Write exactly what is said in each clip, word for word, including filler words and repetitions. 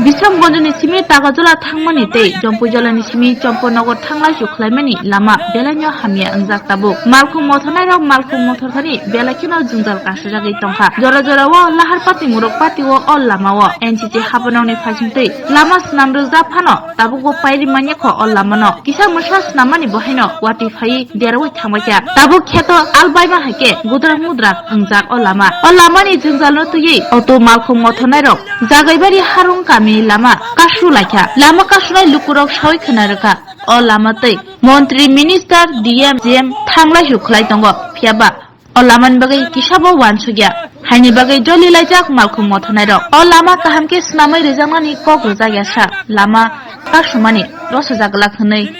Bisramganj ni simi Tagajola thangmani tei Jompuijola ni simi Chompornagar thanglaisu khlaimani lama belaino hamya wngjak tabuk. Malkhung mothornairok malkhung mothorthani belai kheno jwngjal kasijagwi tongkha. Jora jorao lahar pati murok patio o lamao N C C habanokni phaisingtwi lama swnam rwjak phano tabukbo pairi manya kho o lamano. Kisa mwsa swnammani bo haino watwi phaiwi deraui thangbaikha. Tabuk kheto albaima hai khe gudrak mudrak wngjak o lama. O lamani jwngjalno twiwi auto malkhung mothornairok Jagaibari Harung kamini lama kasru laikha. Lama kasrunai lukurok saui khna rwkha. O lama twi montri, minister, D M, G M thanglaisu khlai tongo. Phiyaba o lamani bagwi kisabo uansukya. Haini bagwi joli laijak malkhung mothornairok. O lama kaham khe swnamwi rwjaknani kok rwjakya sa lama kasumani rosajak glak hwnwi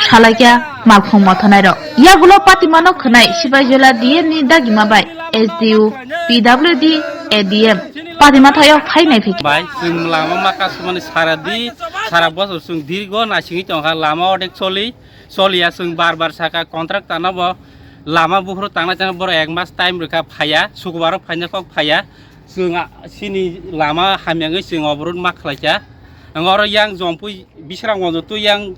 salaikya malkhung mothornairok. Yagulo patimano khwnai Sipaijola D M ni dagima bai S D O, P W D, A D M patima thaio phainai phikha. Bai, chwng lama ma kasumani sara di, sara bosor chwng dirgo naisingwi tongkha, lama odek choli. Choliya chwng bar bar saka contractor no bo lama buphuru tangna chang borok ek mas time rwkha phaiya, sukubaro phaina kok phaiya. Chwng a, chini lama hamya wngwi chwng oborot ma khlaikha. Ang oro yang Jompui Bisramganj twi yang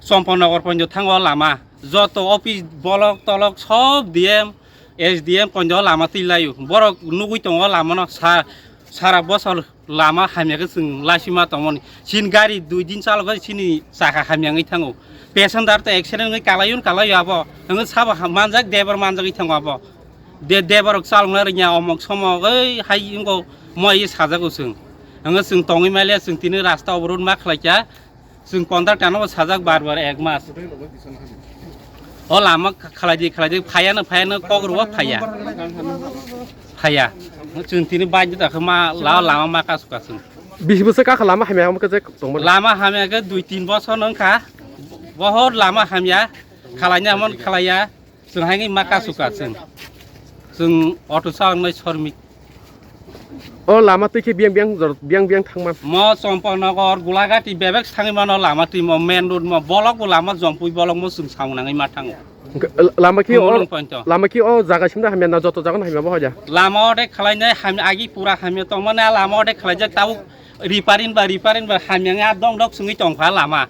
Chompornagar ponjo thango lama. Joto office bolok tolok sob D M, S D M ponjo lama twi laio. Borok nugwi tongo lamano sa, sara bosor lama hamya khe chwng laisima tongmani. Chini gari dui din chalokhe chini chakha hamya wngwi thango. Passenger to accident wngwi kalaio kalaio abo. Wngwi sabo ha-, manjak, debar manjagwi thango abo. De-, debarok chalokna rwngya omok somok oi hai wngkho moi sajago chwng. Wngwi chwng tongwi maliya chwng tini rasta oborot ma khlaikha. Chwng contractor no sajak bar bar ek mas. O lama khalai di, khalai di, phaiya no, phaiya no, kok rwo phaiya. Phaiya. Chwng tini bai da khe ma la lama ma kasu kasu. Bisi bwswk kakha lama hamya omo khe je tongmani. Lama hamya khe dui tin bosor no wngkha. Bohor lama hamya. Khalai na mon khalaiya. Chwng haino ma kasu ka chwng. Chwng auto chaloknai sormik. O lama twi khe biyang biyang jor-, biyang biyang thangma. Mo Chompornagar, Gulagati bebak thangwi mano lama twi mo main road mo bolok bo lama Jompui bolok mo chwng samung nangwi ma thango. Hwnkhe, lama khe o, Tumulung point o. Lama khe o jaga simda hamya na joto jaga no hamya bo hoja. Lama ode khwlainai ham-, agi pura hamya tongmani a lama ode khwlaijak tabuk repairing ba repairing ba hamya wngya dong dok chwngwi tongkha lama.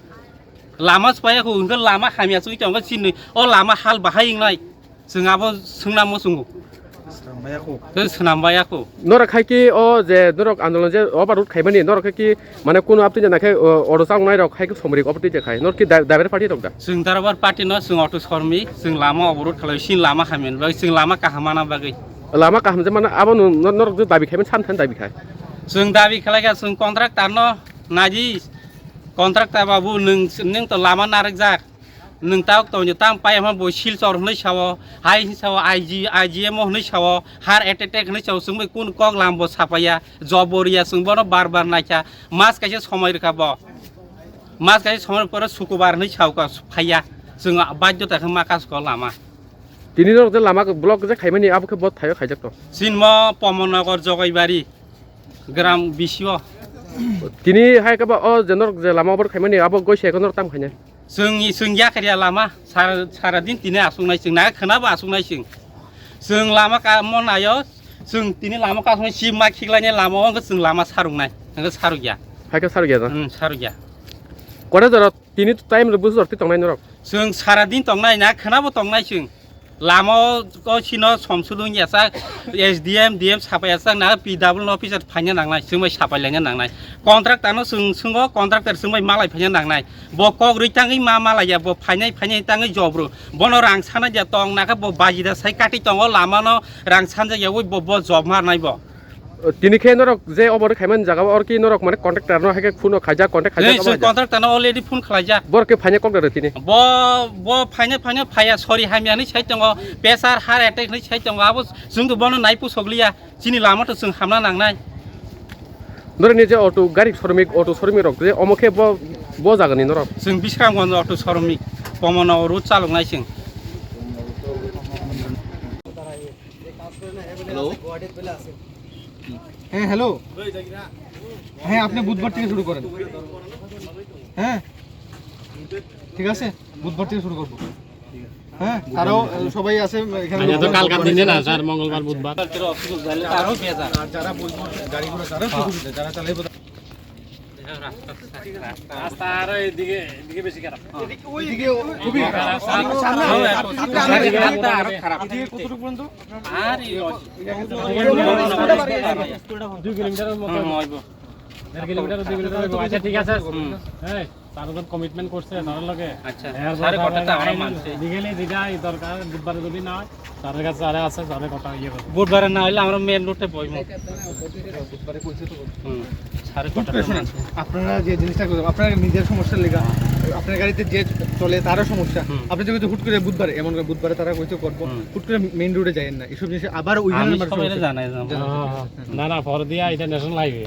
Lama swpaiya kho, hwnkhe lama hamya chwngwi tongkha chini, o lama hal bahai wngnai. Chwng abo swngna muchungo. Swrambaiya kho. Tei swnambaiya kho. Norok hai khe o je norok andolon je overload khaimani, norok hai khe mane kunu aptwi jana khe, o, oro chaknai rok hai khe somri overload je khai. Norok khe da-, daber party rok da? Chwng daber party no, chwng auto sormi, chwng lama overload khalai, chini lama hamya bagwi, chwng lama kaham mana bagwi. Lama kaham je mana abo no, no, norok je dabi khaimani, san than dabi khai. Chwng dabi khalai kha, chwng contractor no naidi, contractor babu, nwng, nwng to lama narwkjak. Nwng tabuk tongjo, tamo paiya hwnba bo Silchar hwnwi sao, hai hwnwi sao, I G, I G M o hwnwi sao, heart attack hwnwi sao, chwng bai kunu kok lam bo sapaiya, job bo riya, chwng bono bar bar naikha, mas kaisa somoi rwkha bo. Mas kaisa somoi pore sukubar hwnwi sao ka, phaiya, chwng baidhota khe ma kasu ko lama. Tini norok je lama block je khaimani abo khe bo thaio khaijak to. Sinmo Pomon Nagar Jogaibari, gram B C o. Tini hai khe ba o je norok je lama obor khaimani abo goi se norok tam khainai. Chwng, chwng yakarya lama, sar-, sara din tini aswknai chwng, na khwnabo aswknai chwng. Chwng lama kamo naio, chwng tini lama kasmai chip ma khiklainai lama o, hwnkhe chwng lama saruknai, hwnkhe sarukya. Hai khe sarukya da? Hmm, sarukya. Kore jora tini time rok busu jora twi tongnai norok? Chwng sara din tongnai, na khwnabo tongnai chwng. Lama o, o chino somsudung yachak, S D M, D M sapai yachak, na P W no officer phaina nangnai, chwng bai sapai laina nangnai. Contractor no chwng, chwngo contractor chwng bai malai phaina nangnai. Bo kok rwi tangwi ma malaiya, bo phainai, phainai tangwi jobro. Bono rang sana dia tong, nakhe bo bajida sai kati tongo, lama no rang sanjak yawi bo, bo job marnai bo. Tini khe norok je obo rw khaimani jaga o, oro ki norok mane contractor no hai khe phone o khaijak, contact khaijak. Chwng contractor no already phone khlaijak. Borok khe phaina kok da rw tini? Bo, bo phaina, phaina phaiya, sorry hamya hinwi sai tongo, pressure, heart attack hinwi sai tongo, abo chwng to bono nai pusok liya, chini lama to chwng hamna nangnai. Norok ni je auto gari showroom, auto showroom rok je omo khe bo, bo jaga ni norok? Chwng Bisramganj auto showroom, Pomon Nagar road chaloknai chwng. Hello. হ্যাঁ, হ্যালো। হ্যাঁ, আপনি বুধবার থেকে শুরু করেন। হ্যাঁ, ঠিক আছে, বুধবার থেকে শুরু করবো। হ্যাঁ, তারাও, আহ, সবাই আছে এখানে। মানে, তো কালকার দিনে না, স্যার, মঙ্গলবার, বুধবার। আরো বেজার। আর যারা বই পড়তে, গাড়ি ঘোড়া, যারা সুবিধা, যারা চালাইবো, রাস্তা আরো এদিকে, এদিকে বেশি খারাপ। এদিকে খুবই খারাপ। সামনে, সামনে, সামনে, সামনে, সামনে আরো খারাপ। এদিকে কতটুকু পর্যন্ত? আর এই দুই কিলোমিটারের মতো। হুম, অইব। দেড় কিলোমিটার, দুই কিলোমিটার অইব। আচ্ছা, ঠিক আছে। হুম। এই, তারা তো কমিটমেন্ট করছে, তার লগে। আচ্ছা, এর স্যারে পরে কথা তো আমরা আইন মানছি। লিগ্যালি যেটা এই দরকার, বুধবারে যদি না হয়, স্যারের কাছে স্যারে আছে, স্যারের কথা ইয়ে করবো। বুধবারে না হইলে আমরা মেইন রোডে বইবো। হুম, স্যারে হুট কথা করে তো শুনেন, মানছি। আপনারা যে জিনিসটা করবেন, আপনার নিজের সমস্যার লেগা, আপনার গাড়িতে যে চলে তারও সমস্যা। হুম। আপনি যদি হুট করে বুধবারে, এমন করে বুধবারে তারা কইছে করবো, হুম। হুট করে মেইন রোডে যাইয়েন না, এসব জিনিস আবার ওইখানে আমি মানসিক সবাইরে সমস্যা। জানাই দেবো। জানাই দেবো। হ্যাঁ, হ্যাঁ। না, না, পরে দিয়া এটা ন্যাশনাল হাইওয়ে।